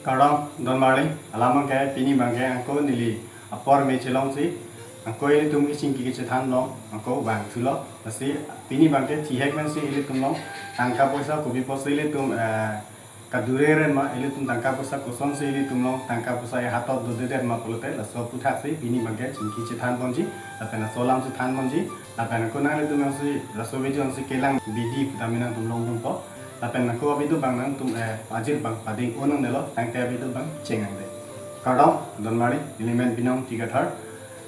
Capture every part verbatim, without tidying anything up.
Kardom, don marli, alam abangke pini abangke angko neli apor me chelongsi, angko ilitum kechingki kechethan along, angko vangthulo, lasi pini abangke thihek pensi ilitum along, tangka poisa kopi pusi ilitum, eh, kadure ren ma, ilitum tangka poisa kosonsi ilitum along, tangka poisa ehatot dodedet ma pulote, laso aputhaksi pini abangke chingki chethan ponji, lapen laso alamsi than ponji, lapen angko nanglitum alongsi, laso video alongsi kelang bidi putame nangtum longdunpo. Lapen angko video abang nangtum, eh, ajir abang pading unang nelo, tangte video abang chengang de. Kardom, don marli, neli men Binong Tigathar.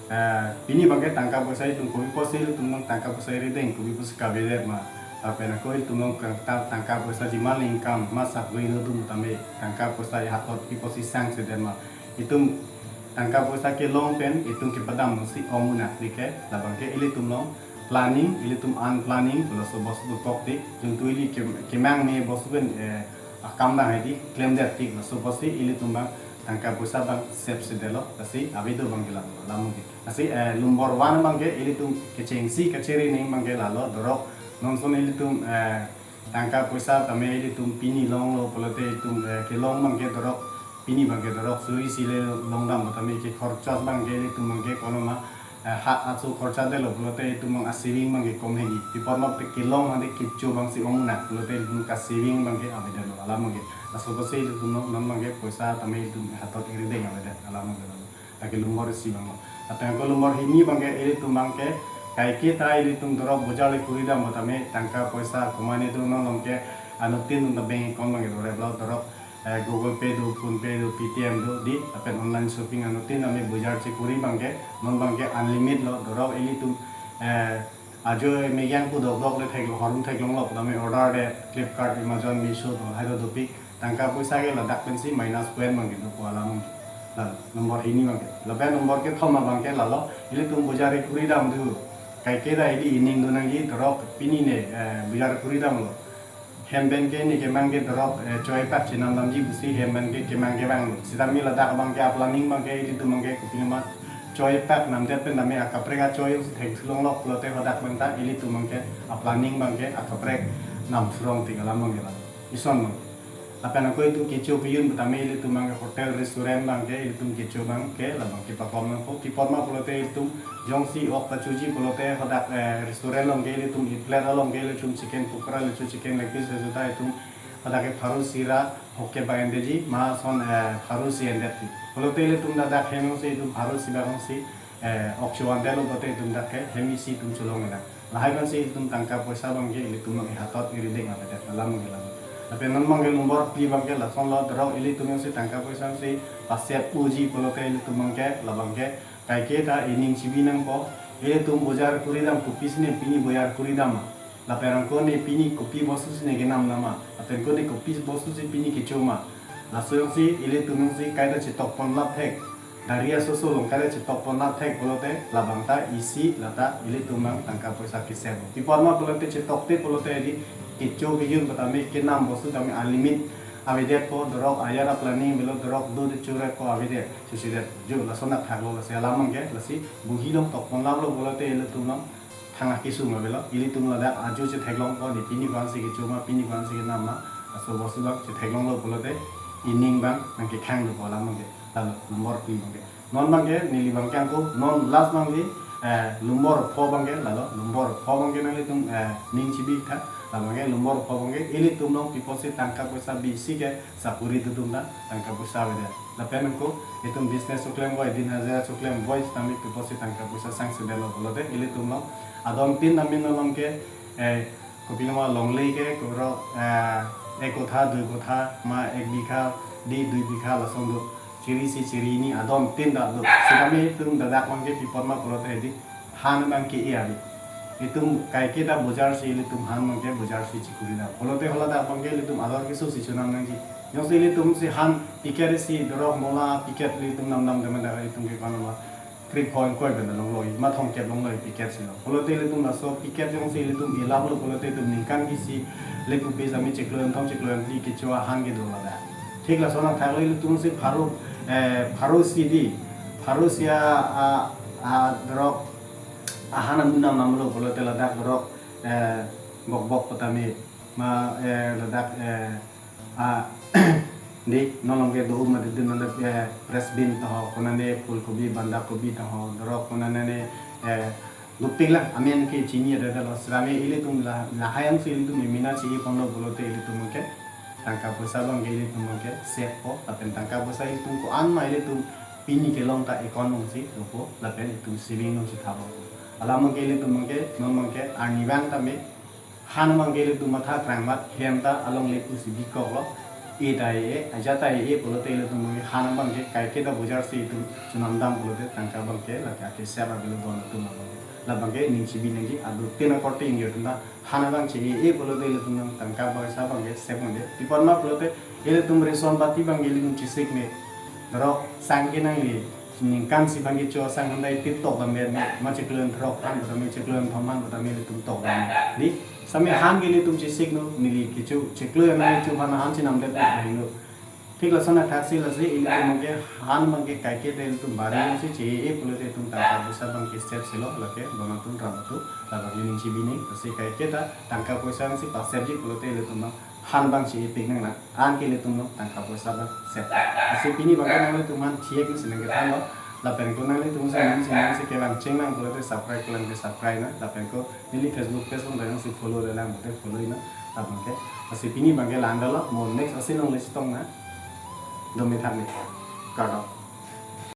Eh, pini abangke tangka poisa itum kopi pusi ilitum along tangka poisa rideng kopi pusi kavedet ma. Lapen angko itum along kang ta-, tangka poisa jiman income, ma sakri lo dum tame tangka poisa ehatot kopi pusi sangsedet ma. Itum tangka poisa kelong pen, itum kepadam si ong munak dike, labangke ilitum along planning, ilitum unplanning, laso bostu dokok dik, juntu ili ke-, kemang me bostu pen, eh, akam dang hedi, klemdet tik, laso bostu ilitum abang, tangka poisa abang save sedetlo, lasi, avideo abangke lalo, alam abangke. Lasi, eh, lumbor one abangke, ilitum kechengsi, kacheri ning abangke lalo, dorok, non son ilitum, eh, tangka poisa tame ilitum pini longlo pulote itum, eh, kelong abangke dorok, pini abangke dorok suri sile longdam tame ke khorchas abangke ilitum abangke konoma, eh, ha aso khorcha detlo pulote itum abang a-saving abangke kom hegi. Pi apot ma pu kelong hande kecho abangsi ong munak pulote itum ka-saving abangke avedetlo alam abangke. Laso pusi ilitum non, non abangke poisa tame itum hatot iri deng avedet alam abangke. Lake lumbor isi abang. Lapen angko lumbor hini abangke ilitum abangke, kaiketa ilitum dorok bojar le kuri dam tame tangka poisa komatne do, non along ke anuttin ta bank account abangke doreplo dorok, eh, Google Pay do, PhonePe do, Paytm do, di, lapen online shopping anuttin tame bojar chekuri abangke, non abangke unlimit lo, dorok ilitum, eh, ajo megang pu dokdok le thek, horum theklonglo tame order de, Flipkart, Amazon, Meesho, do, lahai do dopik, tangka poisa ke ladak pensi minus point abangke dopo alam abangke. La, nombor hini abangke. Lapen nombor kethom abangke lalo, ilitum bojar kuri dam do. Kaiketa ili ening do nangji, dorok pini ne, eh, bojar kuri damlo. Hem pen ke ne kemang ke dorok, eh, choi pak chenam damji pusi hem pen ke kemang ke vanglo. Sitame ladak abangke a-planning abangke ilitum abangke kopima choi pak namdet pen tame akaprek achoi si thek sulong lok pulote hadak pen ta ilitum abangke a-planning abangke akaprek nam surong tik alam abangke la. Ison abang. Lapen ako itum kecho kejun tame ilitum abangke hotel restaurant abangke ilitum kecho abangke labang kepakam nangpo. Pi apot ma pulote ilitum jongsi ok kachoji pulote hadak, eh, restaurant along ke ilitum e-plate along ke ilitum chicken pokora le chicken leg piece le juta itum hadak ke pharo isi ra hokke abang endeji ma son, eh, pharo isi endet ti. Pulote ilitum ladak hem alongsi itum pharo isi abang si, eh, ok chovan detlo pulote itum dak ke hem isi itum cholong elang. Lahai pensi itum tangka poisa abangke ilitum abang hatot iri deng avedet alam abangke la. Lapen non abangke nombor phli abangke lason lo dorok ilitum si tangka poisa si pasep uji pulote ilitum abangke labangke kaiketa ening chibi nangpo, ilitum bojar kuri dam kopisi ne pini bojar kuri dam ma. Lapen ako ne pini kopi bostu si ne kenam dam ma. Lapen ako ne kopi bostu si pini kecho ma. Laso alongsi ilitum alongsi kaita chetok pon lap thek. Dari aso aso along kaita chetok pon lap thek pulote labang ta isi lata ilitum abang tangka poisa kesep. Pi apot ma pulote chetokte pulote di kecho kejun tame kenam bostu tame unlimit avedetpo dorok ayar a-planning avelo dorok do de churek ko avedet. Susi det. Jo lason athak lo lasi alam abangke lasi buhi along tok pon laplo pulote ilitum abang thang akesung avelo, ilitum ladak ajo chetheklong ko ne pini ko-ansi kecho ma, pini ko-ansi kenam ma, laso bostu abang chetheklonglo pulote ening abang nangkekhang dopo alam abangke. Lalo nombor phli abangke. Non abangke neli abangke ako non last abangke, eh, nombor pho abangke lalo, nombor pho abangke nanglitum, eh, ning chibi tha, labangke nombor pho abangke ilitum along pi apotsi tangka poisa bisi ke sakuri do atum ta tangka poisa avedet. Lapen ako itum business choklem boi, din hajira choklem boi, sitame pi apotsi tangka poisa sangsedetlo pulote ilitum along adon tin amin along ke, eh, kopiloma longle ke koro, eh, ek kotha, dui kotha, ma ek bigha, di dui bigha lason do. Chiri isi chiri hini adon tin ta do. Sitame itum ladak abangke pi apot ma pulote di han abangke iya di. Itum kaiketa bojar si ilitum han abangke bojar si chekuri dam. Pulote haladak abangke ilitum alor keso si chonam nangji. Jongsi ilitum si han packet isi dorok mola packet ilitum nam nam dam dak itum ke konoma three point koi pen longloi, ma thomkep longloi packet si lo. Pulote ilitum laso packet jongsi ilitum ilaplo pulote itum ningkan isi le kopi sitame chiklo kethom chiklo phli kecho ahan kedo ladak. Thik lason athak lo ilitum si pharo, eh, pharo isi di, pharo isi a, a, a dorok ahan amun nam namlo pulote ladak dorok, eh, bok bok tame ma, eh, ladak, eh, a, Di, non along ke do ma di, non, eh, French bean taho, konane phulkobi, bandakobi taho, dorok konane, eh, dopik lang, amen ke chini ada ada lo. Sitame ilitum la, lahai angsi ilitum mena chi-e ponlo pulote ilitum ke tangka poisa abang ke ilitum ke save po, lapen tangka poisa ilitum ko-an ma ilitum pini kelong ta account alongsi dopo, lapen ilitum saving alongsi thappo. Alam abang ke ilitum ke, non abang ke arnivang tame, han abang ke ilitum matha krang mat, hem ta alongle pusi bikoklo. E ta e-e, ajat ta e-e pulote ilitum abang ke han abang ke kaiketa bojar si itum chonamdam pulote tangka abang ke lake ake save avelo don atum abang ke. Labang ke ning chibi nangji, adu tin akorte ingjir atum ta han abang che-e-e pulote ilitum nang tangka poisa abang ke save nangji. Tipon ma pulote ilitum reson bati abang ke ilitum chesik ne. Dorok sang ke nangli ningkan isi abang ke cho sang handai tip tok dam ber ne, ma chiklo throk han botame, chiklo thom han botame ilitum tok dam ber. Di, sitame han ke ilitum chesik no, neli kecho chiklo nangli cho han han chenamdet ber lo. Thik lason athak si lasi ilitum abang ke han abang ke kaiketa ilitum bari si che-e-e pulote itum tangka poisa abang ke save silo, lake don atum ram atum, labang ke ning chibi nang, lasi kaiketa tangka poisa si pa save ji pulote ilitum abang han abang che-e pik nang lang, anke ilitum lo tangka poisa abang save. Lasi pini abang ke nanglitum aphan thiek si nangkethanlo, lapen ko nanglitum si nang si nang si kevang cheng nang pulote subscribe kelang ke subscribe nang, lapen ko neli Facebook page along dang si follow le lang pulote follow nang, labang ke. Lasi pini abang ke la-an dolo, mo next asin along le chetong nang. Dome thak ne. Kardom.